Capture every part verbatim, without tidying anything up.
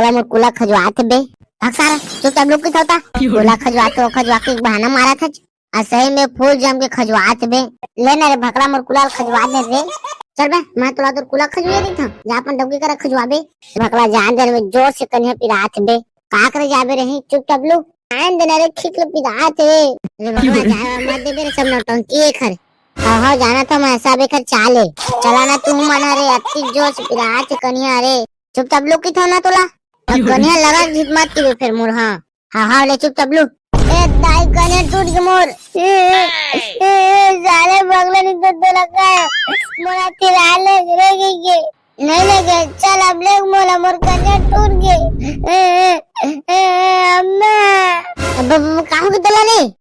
भकला मोर कुला खजुआत हे बे। भक सारा, चुपचाप लुक के थोता। कुला खजुआत हे, ओ खजुआ के एक बहाना मारत हे। आ सही में फूल जम के खजुआत हे बे। ले ना रे भकला मोर कुला खजुआ दे रे। चल बे, मैं तोला तोर कुला खजुआ देता हूँ। जा अपन डौकी करा खजुआ बे। भकला जान दे रे, जोर से कनिहा पिरात हे बे। का करे जाबे रही, चुपचाप लू। आन देना रे, खिक ले पिरात हे। अरे भकला, जाए मत देबे रे, सब नौटंकी हे खरे। हाँ, हाँ, जाना था मैं, सब एकर चाल हे। चला ना तू मन रे, अति जोर से पिरात हे कनिहा रे। चुपचाप लुक के थो ना तोला। अब कनिहा लगा झित मत के फिर मोर, हाँ। हाँ, हाँ, ले चुपचाप लू। ए, दाई कनिहा टूट के मोर। ए, ए, ए, साले भकला नहीं तो तोला का है। मोला तिरा ले, रे गई के। नहीं लेके, चल अब ले मोला, मोर कनिहा टूट गे। ए, ए, ए, ए, अम्मा। अब, अब, अब, का हो गया तोला रे?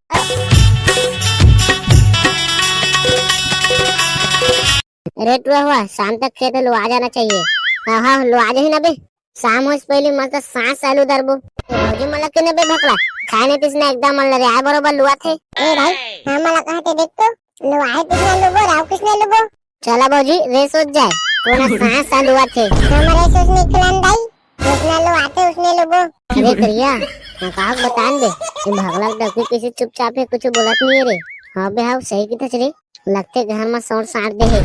अरे टुरा हुआ, शाम तक खेत लुआ जाना चाहिए। हाँ, हाँ, लुआ जाही ना बे। शाम होइस पहली मस्त सांस आलू दरबो। ए भौजी, मला के ने बे भकला, खाए नहीं तिसना एकदम मन लगे, आए बरोबर लुआ थे। ए भाई, हाँ, मला कहा थे देख तो, लुआ है तिसना लुबो, राव किसने लुबो? चला भौजी, रेस हो जाए, कोना सांस आलू आथे। हमारे रेस उसने खिलान दाई, जिसने लुआ थे उसने लुबो। अरे करिया, मैं कहा बतान दे, ये भगला डौकी कैसे चुपचाप है, कुछ बोलत नहीं है रे। हाँ बे, हाँ, सही की थच रे। लगथे घर म सोंड़ साँट दे हे।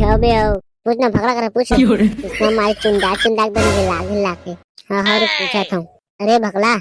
हव बे हव। पूछ ना भकला करा, पूछ ना। क्यों रे? इसना मारे चुंदा चुंदा के बन गेला, गेला के। हाँ, हाँ, रुक, पूछत हँव। अरे भकला,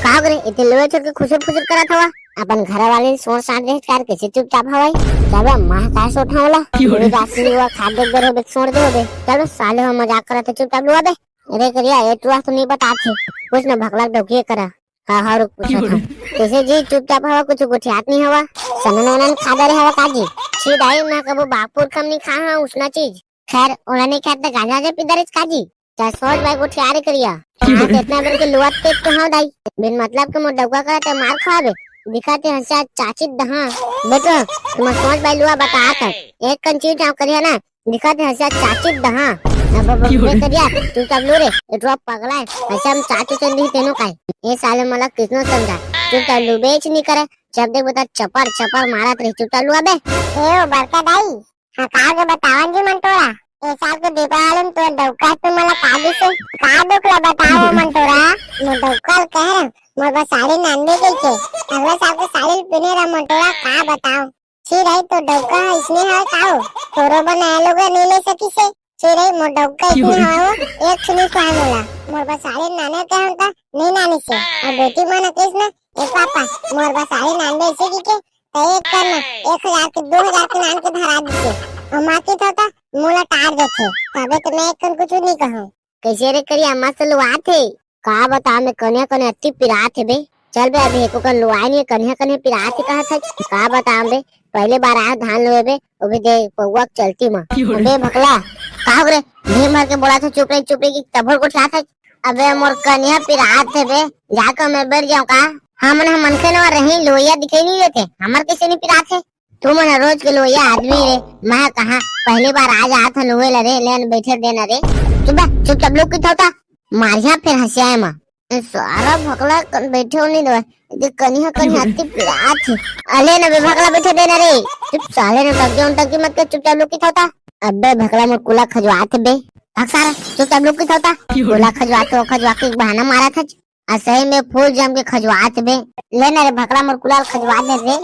का हो गे रे? इते लुए छोड़ के खुसुर खुसुर करत हवा। अपन घर वाले सोंड़ साँट दे हे, कार कैसे चुपचाप हवय? जाबे माँ का सोट हवला। क्यों रे? पूरी राशि हुआ खा दे, घर हो बे, सोंड़ दे हो बे। चल बे, साले हो मजाक करत हे, चुपचाप लुआ बे। अरे करिया, ए टुरा तो नहीं बताथे। पूछ ना भकला डौकी करा। हाँ, हाँ, रुक, पूछत हँव। कैसे जी, चुपचाप हवा, कुछ गोठियात नहीं हवा? सनन वनन खा डरे हवा का जी? छी दाई, मैं कबो बाप पुरखा म नहीं खा हँव उसना चीज। खैर, ओला नहीं खात त गांजा जे पी डरेच का जी? चाहे सोच भाई गोठिया रे करिया। हाँ, इतना बेर के लुआ पेट तो हँव दाई। बिन मतलब के मोर डौका करा ते मार खाबे। दिखा ते हँसिया चाची दहा। बेटो, तुम्हार सोच भाई लुआ बतात हे। एक कन चीज आँव करिया ना, दिखत हे हँसिया चाची दहा। अब, अब, अब, बे करिया, चुपचाप लू रे, ए टुरा पगला हे। हँसिया म चाची चंदी तेनो काय। ए साले मला किसनो समझा। चुपचाप लू, बेच नहीं करे। जब देख बता चपर, चपर मारत रही, चुपचाप लू अबे। ए ओ बड़का दाई, हाँ का गे बतावन जी मंटोरा। ए साल के दीपावली म तोर डौका तू मला का दिसे? का दुख ला बताओ मंटोरा? मोर डौका ल कह रहा, मोर बर साड़ी नानबे कहिके। अगला साल के साड़ी ल पिने रहा मंटोरा, का बताओ? छी रही तो डौका ह इसने हवय का ओ? तोरो बर नया लुगरा नइ ले सकिस हे। छी रही मोर डौका इसने हवय ओ, एक सुनी सुहाय मोला। मोर बर साड़ी नाने के हम त नइ नानिस हे। अउ बेटी मन कहिस ना, "ए पापा, मोर बर साड़ी नानबे अइसे कहिके, त एक कर ना, एक हजार के, दो हजार के नान के धरा दिस हे।" अउ माँ कहिथे त मोला टार देथे। तभे तो मैं एक कन कुछु नइ कहूँ। कैसे रे करिया, मस्त लुआत हे। का बताओं मैं, कनिहा कनिहा अति पिरात हे बे। चल बे, अभी एको कन लुआए नहीं, कनिहा कनिहा पिरात हे कहत हे। का बताओं बे, पहली बार आए धान लुए बे, वो भी दे पौवा के चलती म। अबे भकला, का हो गे रे? भीम भर के बोला था चुप रही, चुप रही कि तभोर गोठियात हे। अबे मोर कनिहा पिरात हे बे, जाके मैं बैठ जाऊं का? हमन ह मनखे नवा रही, लोइया दिखाई नहीं देते, हमर कैसे नहीं पिरात हे? तुमन ह रोज के लोइया आदमी रे, मैं कहा पहली बार आज आत हन उहे ला रे, लेन बैठे देना रे। चुप बे, चुपचाप लुक के थोता, मारिया फिर हँसियाए म। ए सारा भकला कन बैठे हो नहीं देवय, ये कनिहा कनिहा अति पिरात हे। अले न बे भकला बैठे देना रे। चुप साले न टंकी उन टंकी मत के, चुपचाप लुक के थोता। अबे भकला मोर कुला खजुआत हे बे। भक सारा, चुपचाप लुक के थोता। कुला खजुआत हे, ओ खजुआ के एक बहाना मारत हे। आ सही में फूल जम के खजुआत बे। ले ना रे भकला मोर कुला ल खजुआ दे रे।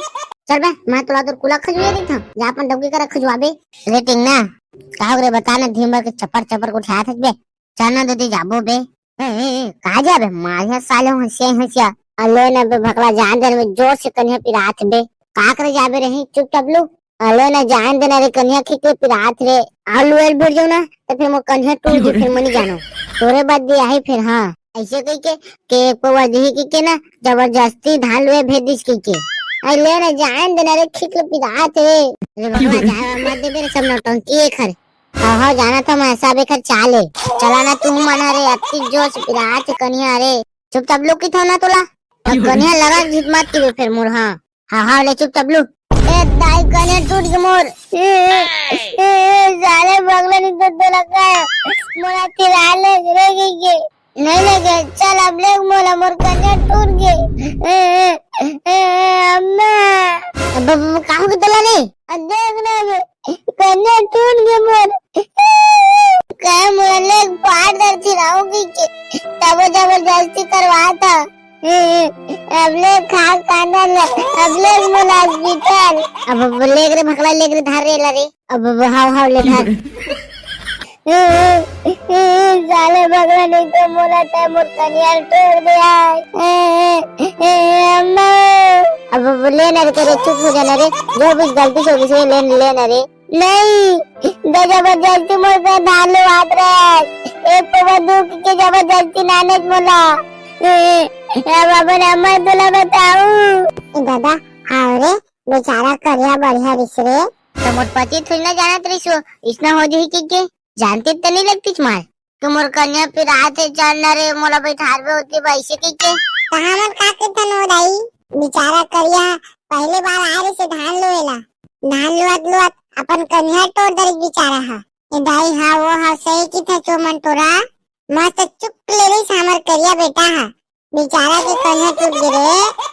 चल बे, मैं तोला तोर कुला खजुआ देत हँव। जा अपन डौकी करा खजुआ बे। रे टिंगना, का हो गे रे बता ना, दिन भर के चपर चपर गोठियात हस बे। चल ना दीदी जाबो बे। ए, ए, ए, का जाबे? मारिया साले हँसिया हँसिया। अले ना बे भकला जान दे रे, जोर से कनिहा पिरात बे। का करे जाबे रही, चुपचाप लू। अले ना जान देना रे कनिहा, खिक ले पिरात रे। आलू एल भिड़ जाओ ना, तो फिर मोर कनिहा टूट जी, फिर मनी जानो। तोरे बाद दे आही फिर, हाँ। ऐसे कहिके, के एक पौवा दिही कहिके ना, जबरदस्ती धान लुए भेज दिस कहिके। अले ना जान देना रे, खिक ले पिरात रे। अरे भगवान, जाए मत देबे रे, सब नौटंकी हे खरे। हाँ, हाँ, जाना था मैं, सब एकर चाल हे। चला ना तू मन रे, अति जोर से पिरात हे कनिहा रे। चुपचाप लुक के थो ना तोला। अब कनिहा लगा झित मत के फिर मोर, हाँ। हाँ, हाँ, ले चुपचाप लू। ए, दाई, कनिहा टूट गे मोर। ए, ए, ए, ए, साले भगला नहीं तो तोला का। मोला तिरा ले, रे गई के। नहीं लेके, चल अब ले मोला, मोर कनिहा टूट गे। ए, ए, ए, ए, अम्मा। अब, अब, अब, का हो गे तोला रे? अब देख ना बे, कनिहा टूट गे मोर। कहे मोला ले पार दर थिराऊ की के, तबो जबरदस्ती करवात ह। अब ले खा कांदा ल, अब ले मोला हॉस्पिटल। अब, अब लेग रे भकला, लेग रे, धर रे ला रे। अब, अब हाव, हाव ले धर। साले भकला, नहीं तो मोला तय मोर कनिया ल तोड़ दे आय। अम्मा। अब, अब ले ना रे, करे चुप हो जाना रे। जो भी गलती से हो गई, ले, ले ना रे। नहीं, दे जबरदस्ती मोर पे धान लुवात रहे। एक पवा दुख के जबरदस्ती नानत मोला। अब अपन अम्मा तोला बताऊ। ए दादा, हाव रे, बेचारा करिया बढ़िया रिस रे। तो मोर पति थोड़ी ना जानत रिस हो, इसना हो जही के, के। जानती त नहीं लगती मार। तू मोर कन्या पिरात हे, चल ना रे, मोला बैठारबे होती वैसे कहिके। त हमन का कहिथन ओ दाई, बेचारा करिया पहले बार आए रहिसे धान लुए ला, धान लुआत लुआत अपन कन्या टोर दरिस बेचारा ह। ए दाई, हाँ वो हाँ सही कहिथे चोमन टोरा, मस्त चुक ले रहिस हमर करिया बेटा ह, बेचारा के कन्या टूट गे रे।